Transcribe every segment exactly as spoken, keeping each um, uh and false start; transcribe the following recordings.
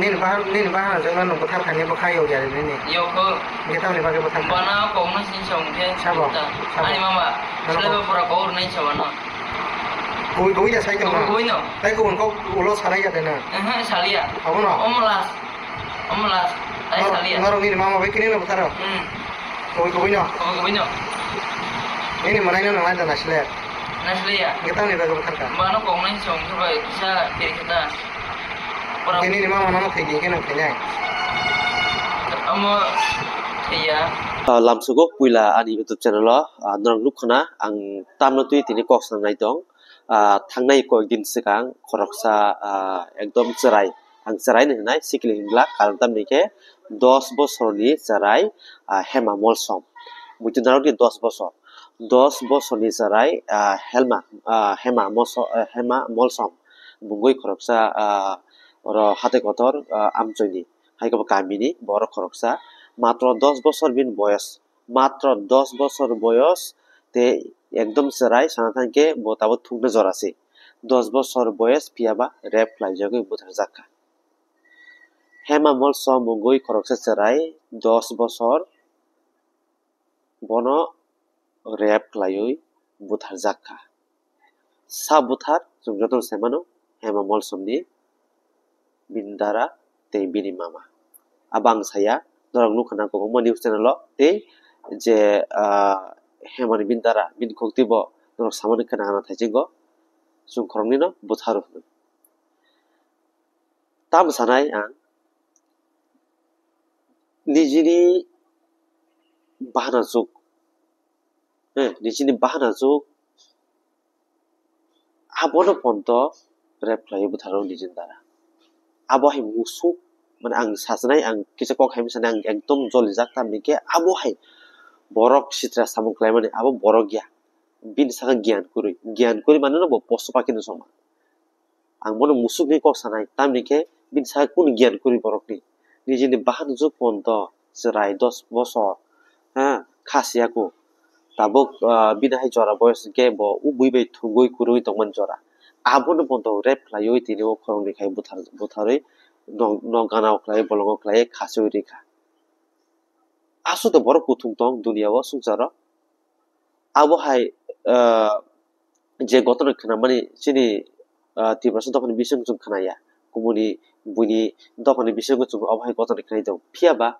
Nini bahan, nini bahan jwkno nwng bwthar thani bwkha yok ya nini. Yokho. Hwnkhe tamni bagwi bwthar kha? Bana kokno sini sa hwnkhe. Sabo? Ta. Sabo? Ani mama. Nang slaiba kok- pura kok rwnai sa bana. Kubui kubui da sai tongma? Kubui kubui no. Tai kubun kok ulo salai ya de na? Ehe, salia. Abo no? Omo last. Omo last. Tai salia. Norok nini mama bai kini no bwtharo? Hmm. Kubui kubui no? Kubui kubui no. Nini manai no nang lai da na sile? Na sile ya. Hwnkhe tamni bagwi bwthar kha? Bana koknai sa hwnkhe bai kisa kiri khe ta. Ora. Tini ni mama nono thwi di khe nang khainai. Amo thwiya. Ah, lamsugo puila ani YouTube channel o, ah, norok nukha na ang tamno twi tini kok sanai tong. Ah, thangnai koi din swkang khoroksa, ah, ekdom chwrai. Ang chwrai ni hwnai sikili hwnglak, karon tamni khe dos bosorni chwrai, ah, Hema Molsom. Muitu narwkni dos bosor. Dos bosorni chwrai, ah, Helma, ah, Hema Moso-, ah, Hema Molsom. Bungwi khoroksa, ah, oro hatai kotor, ah, amchoini, hai khe bo kamini borok khoroksa. Matro dos bosor bini boyos, matro dos bosor boyos, tei ekdom chwrai sana thangkhe bo tabuk thukna jora se. Dos bosor boyos phiya ba rape khlaijagwi butharjak kha. Hema Molsom mungwi khoroksa chwrai dos bosor, bono rape khlaiwi butharjak kha. Sa buthar chwng jotono sai mano Hema Molsomni bini dara tei bini mama. Abo ang saya, norok nukha na kwbangma news channel o tei je, ah, Hemani bini dara bini khukti bo norok samani khna khna thaisingo chwng khoroknwino butharo hwnwi. Tamo sanai ang nijini bahana juk, eh, nijini bahana juk abono ponto rape khlaiwi butharo nijini dara. Abo hai musuk, mane ang sachinai, ang kisa kok hai sanai, ang ekdom jolijak, tamni khe abo hai borok sitra samung khlaimani abo borok ya. Bini saka giyan kwrwi, giyan kwrwi mane no bo posu pakino songma. Ang bono musuk hinwi kok sanai, tamni khe bini saka kunu giyan kwrwi borokni. Nijini bahan juk ponto chwrai dos bosor, ha, kha siya kho. Tabuk, ah, bini hai jora boyos hinkhe bo o bui bai thwngwi kwrwi tongmani jora. Abono ponto rape khlaiwi tini o khoroknwi khai buthar-, butharwi nok, nok gana o khlai, bolongo khlai kha siwi rikha. Aswk to borok kuthum tong dunia o swngcharo. Abo hai, ah, je gotona khnamani chini, ah, Tiprasa dophani bisingo chwng khnaya. Kumuni buini dophani bisingo chwng abo hai gotona khnai tongo. Phiya ba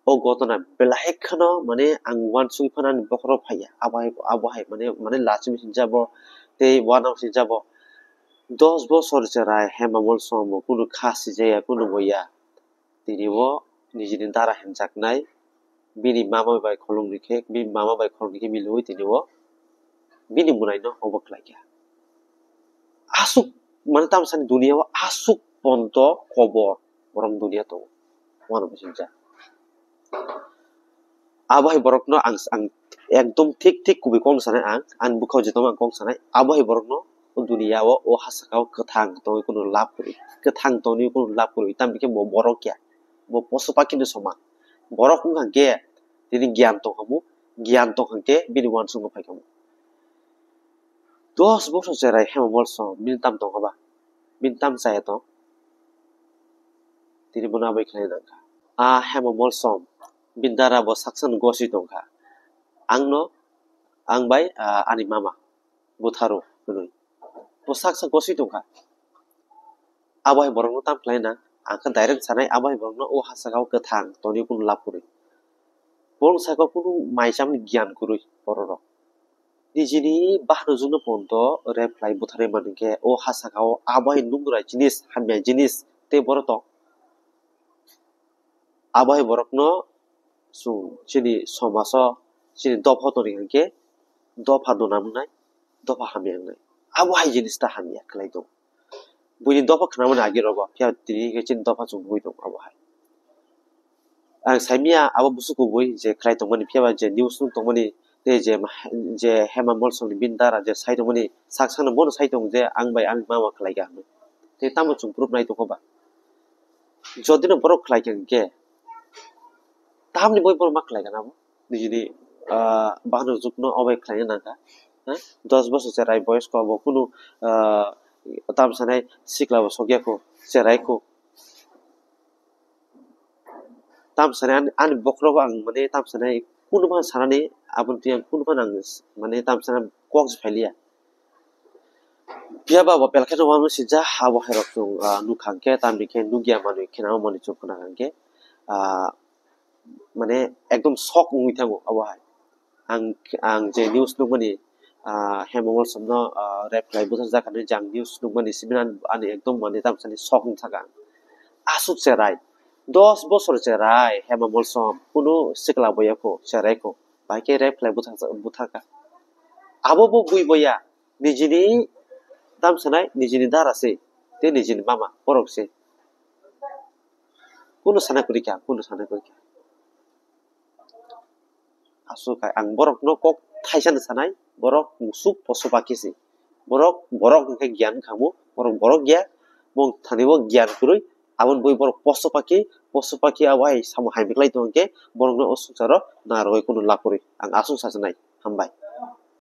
o gotona belai kheno mane ang uansugwi phano ani bokhorok phaiya. Abo hai, abo hai mane, mane lachimi sinjabo tei uanamo sinjabo. Dos bosor cherai Hema Molsom bo kunu kha sijaya, kunu bo ya. Tini bo nijini dara hemjaknai, bini mama bai kholongni khe, bini mama bai kholongni khe milwi tini bo bini mwnaino obo khlaikha. Aswk, mane, tamsani dunia o aswk ponto kobor, borom dunia tongo. Wano bisingcha. Abo hai borokno ang, ang ekdom thik thik kubui kok sanai ang, ani bwkhao je tongma ang kok sanai, abo hai borokno o dunia o, o ha saka o kwthang tongwi kunu lab kwrwi, kwthang tongwi kunu lab kwrwi, tamni khe bo borok ya, bo posu pakino soman. Borok wngkha khe tini giyan tongkhamu, giyan tongkha khe bini uansukma phaikhamu. Dos bosor cherai Hema Molsom bini tam tongkha ba, bini tam chaya tong, tini bono abai khlai nangkha. A Hema Molsom bini dara bo saksa no goswi tongkha. Angno, ang bai, ah, ani mama butharo hwnwi. Bo saksa goswi tongkha. Abo hai borokno tam khlai na, ang khe direct sanai, abo hai borokno o ha saka o kwthang tongwi kunu lab kwrwi. Borok saka kunu mai chamani giyan kwrwi bororok. Nijini bahanojwkno ponto rape khlai butharwi mani khe o ha saka o abo hai nukrai jinis, hamya jinis tei borok tong. Abo hai borokno chwng chini somaso, chini dopha tongri hwnkhe dopha duna wngnai, dopha hamya wngnai. Abo hai jinis ta hamya khlai tongo. Buini dopha khnamani age rogo, phiya tini hwnkhe chini dopha chwng nugwi tongo abo hai. Ang saimanya abo busu kubui je khlai tongmani, phiya ba je news nung tongmani, tei je, je Hema Molsomni bini dara je sai tongmani, sak sakno bono sai tongo je ang bai ani mama khlai kha hinwi. Tei tamo chwng proof nai tongo ba? Jodi no borok khlai kha hinkhe, tamni boi borok ma khlai kha nabo? Nijini, ah, bahanojwkno obai khlaina nangkha. Ha? Dos bosor cherai boyos ko bo kunu, ah, tam sanai sikla bo sokya kho, cherai kho. Tam sanai ani, ani bokhorogo ang mane tam sanai kunu phan sanani, aboni twi ang kunu phan ang mane tam sanai kok se phailiya. Phiya ba bo belkhe no wano sijak abo hai rok chwng, ah, nukha hwnkhe, tamni khe nukya manwi khe nang mani chwng khna hwnkhe, ah, mane ekdom shock wngwi thango abo hai. Ang, ang je news nukmani, ah, Hema Malsomno, ah, rape khlai butharjak hinwi je ang news nukmani simi ani, ani ekdom mane tam sani shock wng thaka ang. Aswk cherai, dos bosor cherai Hema Malsom, kunu sikla boya kho, cherai kho, bai khe rape khlai butharjak, butharka. Abo bo bui boya, nijini tam sanai, nijini dara se, tei nijini mama, borok se. Kunu sana kwrwi kha, kunu sana kwrwi kha. Aswk hai, ang borokno kok thaisa no sanai, borok musuk poso pakhe se. Borok, borok hwnkhe giyan wngkha mo, borok, borok ya, bo thani bo giyan kwrwi, aboni bui borok poso pakhe, poso pakhe abo hai samo hai miklai tongkhe, borokno o swngcharo narwgwi kunu lab kwrwi. Ang aswk sa sanai, hambai.